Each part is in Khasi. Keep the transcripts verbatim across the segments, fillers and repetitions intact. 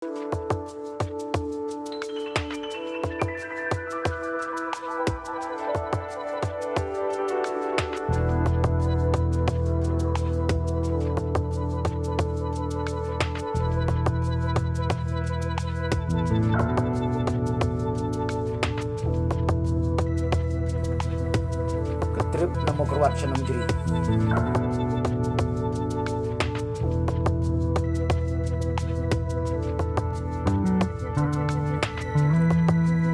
Ka trip na Mawkyrwat sha Nongjri.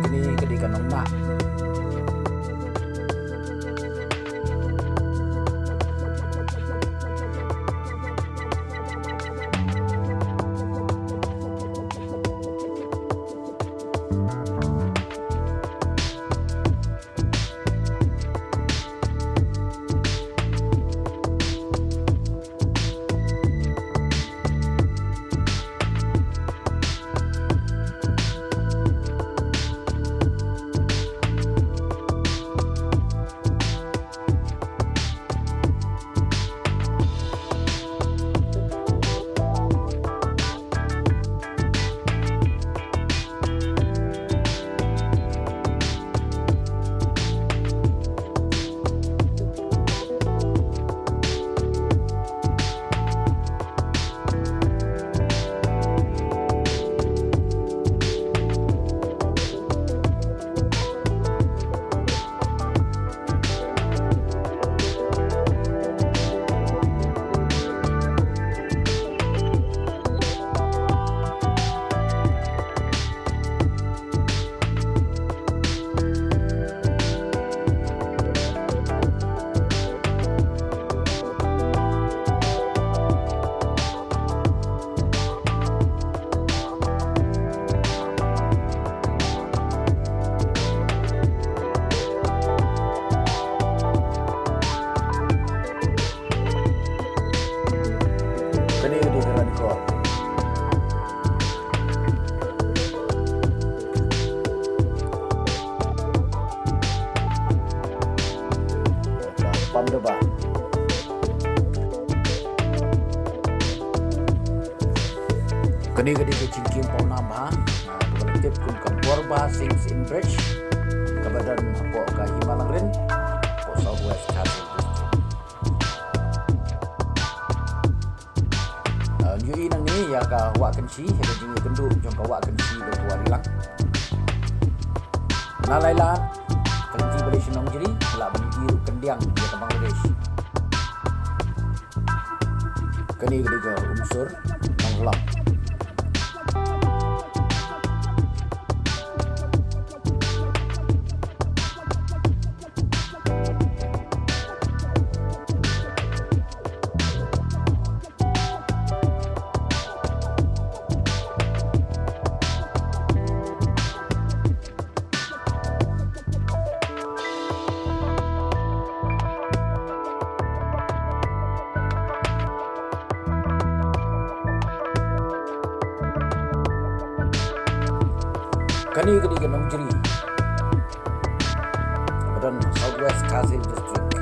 Kane ka dei ka nongnah. Kane ka dei ka Ranikor. Pam Daba. Kane ka dei ka jingkiew pawnam bha, ah, kaba la tip kum ka Borba Sings in Bridge, kaba don hapoh ka Hima Langrin, hapoh South West Khasi Hills District. Ah, ïohi nangne ïa ka Wah Kynshi, ïa ka jingïakynduh jong ka Wah Kynshi bad ka Wah Rilang. Na Lailad, ka lynti ba leit sha Nongjri, ka lah ban ïohi ruh kyndiang ïa ka Bangladesh. Kane ka dei ka Umsur, Nonglap. Kane ka dei ka Nongjri, ba don South West Khasi Hills District.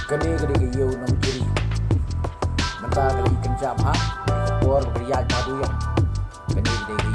Kane ka dei ka ïew nongkiri. Mynta ka la i kynjam ha ka por ba ka ïaid bha duyong. Kane ka dei ka